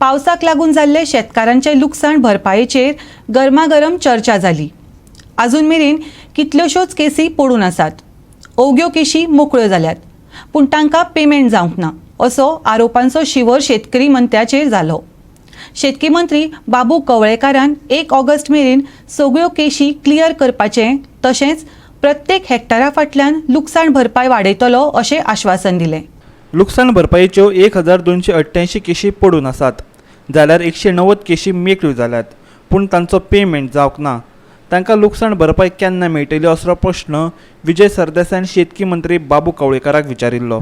पावसाक लागून जाल्ले शेतकारांचे लुकसाण भरपायेचेर गरमागरम चर्चा जाली. अजून मेरेन कितल्योश्योच केसी पडून आसात. अवघ्यो केशी मोकळ्यो जाल्यात, पूण तांकां पेमेंट जावंक ना असो आरोपांचो शिंवर शेतकरी मंत्र्याचेर जालो. शेतकी मंत्री बाबू कवळेकारान 1 ऑगस्ट मेरेन सगळ्यो केशी क्लियर करपाचें तशेंच प्रत्येक हेक्टरा फाटल्यान लुकसाण भरपाय वाडयतलो अशें आश्वासन दिलें. लुकसाण भरपायेच्यो 1288 केशी पडून आसात, जाल्यार 190 केशी मेकळ्यो जाल्यात, पूण तांचो पेमेंट जावंक ना. तांकां लुकसाण भरपाय केन्ना मेळटली असो प्रश्न विजय सरदेसायान शेतकी मंत्री बाबू कवळेकाराक विचारिल्लो.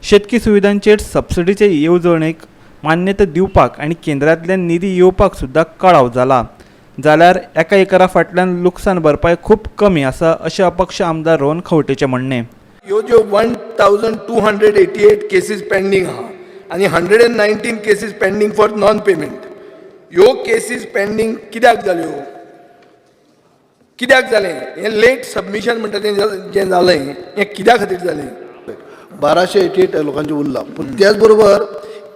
शेतकी सुविधांचेर सबसिडीचे येवजणेक मान्यता दिवपाक आनी केंद्रांतल्यान निधी येवपाक सुद्दां कळाव जाला, जाल्यार एका एकरा फाटल्यान लुकसाण भरपाय खूब कमी आसा अशें अपक्ष आमदार रोहन खंवटेचें म्हणणें. ह्यो ज्यो 1288 cases pending आहा आनी 119 cases pending for non payment, ह्यो केसीस पेंडींग कित्याक जाल्यो? कित्याक जालें हें लेट सबमिशन म्हणटा तें जें जालें, हें कित्या खातीर जालें? 1288 लोकांचे उरला, पूण त्याच बरोबर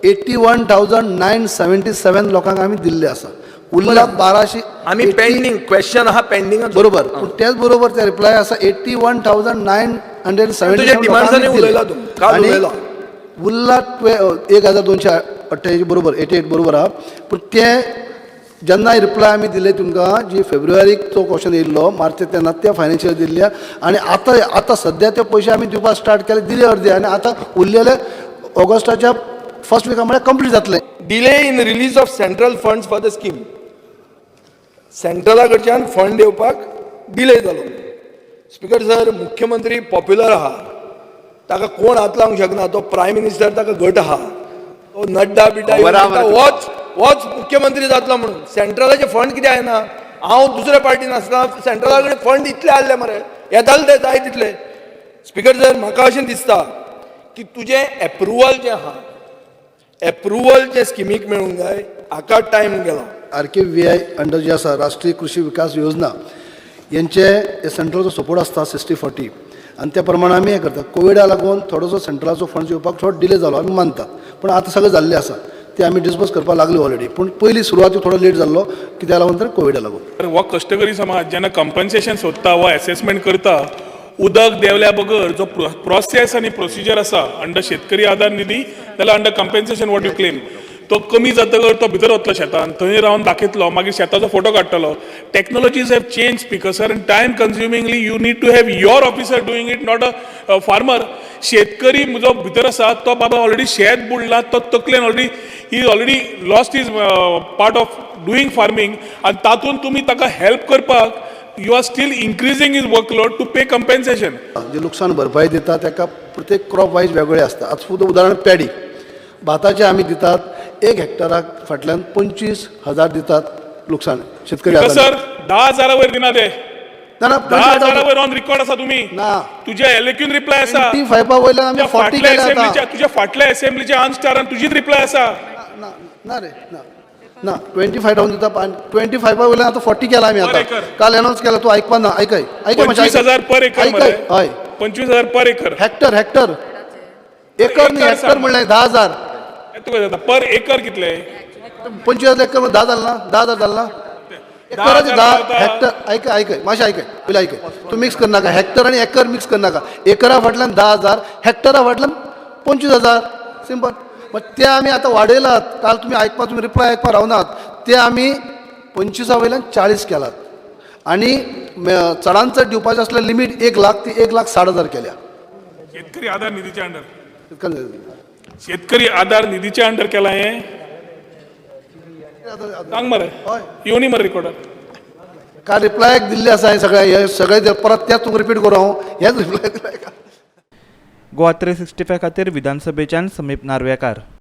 81,977 लोकांक आमी दिल्ले आसा. उरला 1200. आमी पेंडींग क्वेश्चन आहा पेंडींग. बरोबर, पूण त्याच बरोबर ते रिप्लाय आसा, 81,977. तुज्या डिमांड्सांनी उलयला तूं, काल उलयला. उरला 1288, बरोबर, 88 बरोबर आहा. पूण ते जेन्ना रिप्लाय आमी दिले तुमकां, जी फेब्रुवारीक तो क्वेश्चन येयल्लो, मार्च, तेन्ना ते फायनान्शियल दिल्ले आनी आतां आतां सद्या ते पयशे आमी दिवपाक स्टार्ट केले, दिले अर्दे आनी आतां उरलेले ऑगस्टाच्या फर्स्ट विका म्हळ्यार कंप्लीट जातले. Delay in release of central funds for the scheme. सेंट्रला कडच्यान फंड येवपाक डिले जालो. स्पीकर सर, मुख्यमंत्री पॉप्युलर आहा, ताका कोण हात लावंक शकना. तो प्रायम मिनिस्टर, ताका घट आहा. तो नड्डा बिड्डा येवन म्हणटा, होच होच मुख्यमंत्री जातलो म्हणून सेंट्रलाचे फंड कितें येना? हांव दुसऱ्या पार्टीन आसतना सेंट्रला कडेन फंड इतले आहले मरे, येताले ते जाय तितले. स्पीकर सर, म्हाका अशें दिसता की तुजें एप्रुवल जें आहा, एप्रुवल जे स्किमीक मेळूंक जाय, हाका टायम गेला. आरकेव्हीआय अंडर जे आसा, राष्ट्रीय कृषी विकास योजना, यांचे सेंट्रलचो सपोर्ट आसता 60-40 आनी त्या प्रमाणे आमी हें करता. कोविडा लागून थोडोसो सेंट्रलाचो फंड्स येवपाक थोडो डिले जालो, आमी मानतात, पूण आतां सगळें जाल्लें आसा. ते आमी डिस्बर्स करपाक लागले ऑलरेडी, पूण पयलीं सुरवातीक थोडो लेट जाल्लो. कित्याक लागून तर कोविडा लागून. तर हो कश्टकरी समाज जेन्ना कंपन्सेशन सोदता वा एसेसमेंट करता, उदक देंवल्या बगर जो प्रोसेस आनी प्रोसिजर आसा अंडर शेतकरी आधार निधी जाल्यार under compensation what you claim, तो कमी जातकर तो भितर वतलो शेतान, थंय रावन दाखयतलो, मागीर शेताचो फोटो काडटलो. Technologies have changed, Speaker sir, and time consumingly you need to have your officer doing it, not a farmer. शेतकरी जो भितर आसा तो बाबा ऑलरेडी शेत बुडला, तो तकलेन already he already lost his part of doing farming आनी तातूंत तुमी ताका हेल्प करपाक you are still increasing his workload to pay compensation. जे लुकसाण भरपाई दिता ताका प्रत्येक क्रॉप वायज वेगवेगळे आसता. आतां सुद्दां उदाहरण पॅडी भाताचे आमी दितात, एक हेक्टराक फाटल्यान 25,000 दितात लुकसाण शेतकरी आधार. सर, 10,000 वयर दिना ते. ना ना. 10,000 वयर ऑन रिकॉर्ड आसा तुमी. ना. तुज्या एलएक्यून रिप्लाय आसा. 25 वयल्यान आमी तुज्या 40 फाटल्या केले आतां. असेंब्लीच्या, तुज्या फाटल्या असेंब्लीच्या आनस्टारान तुजीच रिप्लाय आसा. ना ना रे, ना ना. 25,000 दिता, 25 वयल्यान आतां 40 केला आमी. Per आतां acre. काल अनाउन्स केला. तूं आयकपा ना. आयकय, आयकय मातशें. 25,000 पर एकर आयकय. मरे. हय. 25,000 पर एकर. हेक्टर, हेक्टर, एकर न्ही. एकर हेक्टर सांग. म्हणल्यार 10,000. तुका जाता पर एकर कितले? 25,000 एकर 10 जाल ना? 10,000 जाल ना एकराचे? 10,000 10 पावता. हेक्टर. आयकय, आयकय मातशें, आयकय पयलीं, आयकय. तूं मिक्स करनाका, हेक्टर आनी एकर मिक्स करनाका. एकरा फाटल्यान 10,000, हेक्टरा फाटल्यान 25,000, सिंपल. मग ते आमी आतां वाडयलात. काल तुमी आयकपा, तुमी रिप्लाय आयकपा रावनात. ते आमी 25 वयल्यान 40 केलात आनी चडान चड दिवपाचें आसल्यार लिमीट 1 लाख, ती 1,60,000 केल्या. शेतकरी आधार निधीच्या अंडर, शेतकरी आधार निधीच्या अंडर केला हें सांग मरे. हय. येवनी मरे रिकॉर्डर. काल रिप्लाय दिल्ले आसा हे सगळे, हे सगळे ते परत तेच तुमकां रिपीट करूं हांव? हेच रिप्लाय दिला. गोवा 365 खातीर विधानसभेच्यान समीप नार्वेकार.